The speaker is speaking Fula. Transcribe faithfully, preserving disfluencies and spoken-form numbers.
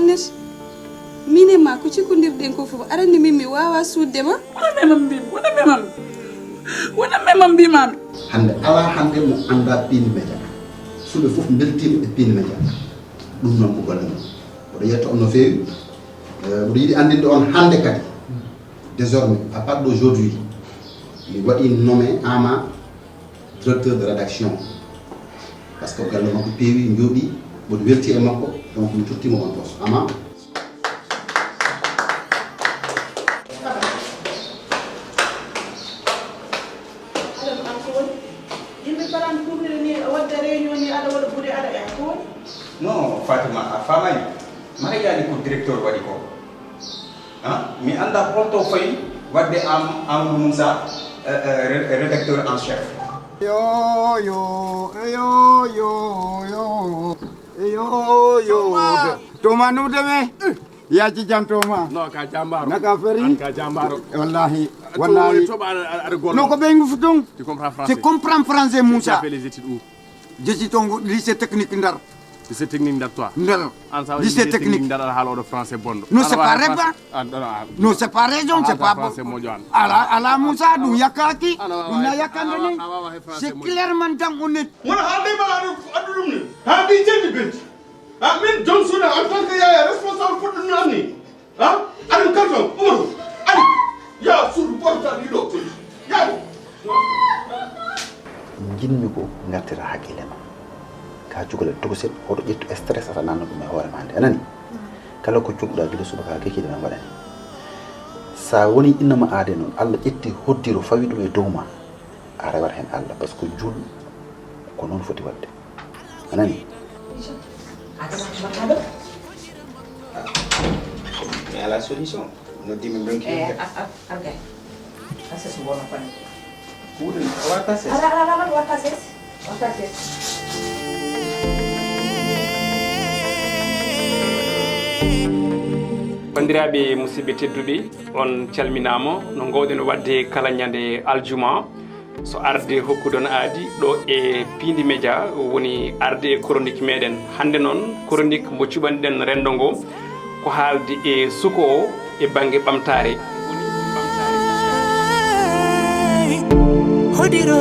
Net, min e ma ko cikkondirɗen ko fof, aɗa anndi min mi waawaa suuɗde ma. Wona memam mbimi, wona memam. Wona memam mbimami. Hannde alaa hannde mo anndaa Pindi Média. Suuɓe fof mbeltiima e Pindi Média. Ɗum noon ko golle mon. Mboɗo yetta on no feewi. Eh, mboɗo yiɗi anndinde on hannde kadi. Désormais, à partir d'aujourd'hui, mi waɗi nommé Ama directeur de rédaction. Parce que galle makko peewi, njooɗi, mboɗo welti e makko, donc mi tottimo on poste. Ama. Aɗa no an ko woni? Yimɓe paran ɗum ne ni, a wadda réunion ni, aɗa waɗa buɗe, aɗa yaha ko woni? Non, Fatima, a faamaani. Mara yaani ko directeur waɗi ko. Ah, mi anndaa holto fayi waɗde Am-, Amadou Moussa, eh, eh, ré-, rédacteur en chef. Yo, yo, yo, yo, yo, yo, yo. Toma. Toma, no deme? Yaaji jam, Toma. Non, ka jambaaro. Naka feri? An ka jambaaro. Wallahi, to wallahi. Woni toɓa aɗa, aɗa, aɗa golloo. Non, ko ɓeyngu fu tun. Tu comprends français? Tu comprends français, Moussa? Tu as fait les études où? Je suis ton lycée technique Ndar. Lycée technique Ndar, toi? Ndar. An sa waɗi lycée technique Ndar, aɗa haala oɗo français bonɗo. Non, c'est pas vrai. Ah, non, non, ah. Non, c'est pas raison, c'est pas bon. Français moƴƴo an. Ala, ala Moussa, ɗum yakkaaki. Ah, non, ɗum na yakkande ni. C'est clairement dans on est. Wona haalde ma aɗa addu ɗum ni. Haalde jenti benti. Ah, min Johnson en tant que yaya responsable fodde ɗum anni. Ah, aɗum kalton, Umaru, ari. Ya suudu ɓorta ɗiɗo. Yaani. Njiɗmi ko ngartira haqqille ma. Ka cukalel tokosel, hoto ƴettu stress ata nanno ɗum e hoore ma nde. A nani? Kala ko cogɗa gila subaka kekkiɗe na mbaɗani. Sa woni innama aade noon, Allah ƴetti hoddiro fawi ɗum e dow ma. A rewat heen Allah, parce que juul ko noon foti waɗde. A nani? Mais à la solution, no dimi mbonki. Eh, a, a, argay. Asa so wona fani. Kuuɗe, o watta ses. Ala, ala, ala, ala, watta ses. Watta ses. Banndiraaɓe, musidɓe tedduɓe, on calminaama no ngoowɗen waɗde kala ñande aljuma. So arde hokkudon aadi ɗo e Pindi Média woni arde e chronique meɗen. Hannde noon chronique mo cuɓanɗen renndo ngo ko haalde e suko o e bannge ɓamtaare. Hodiro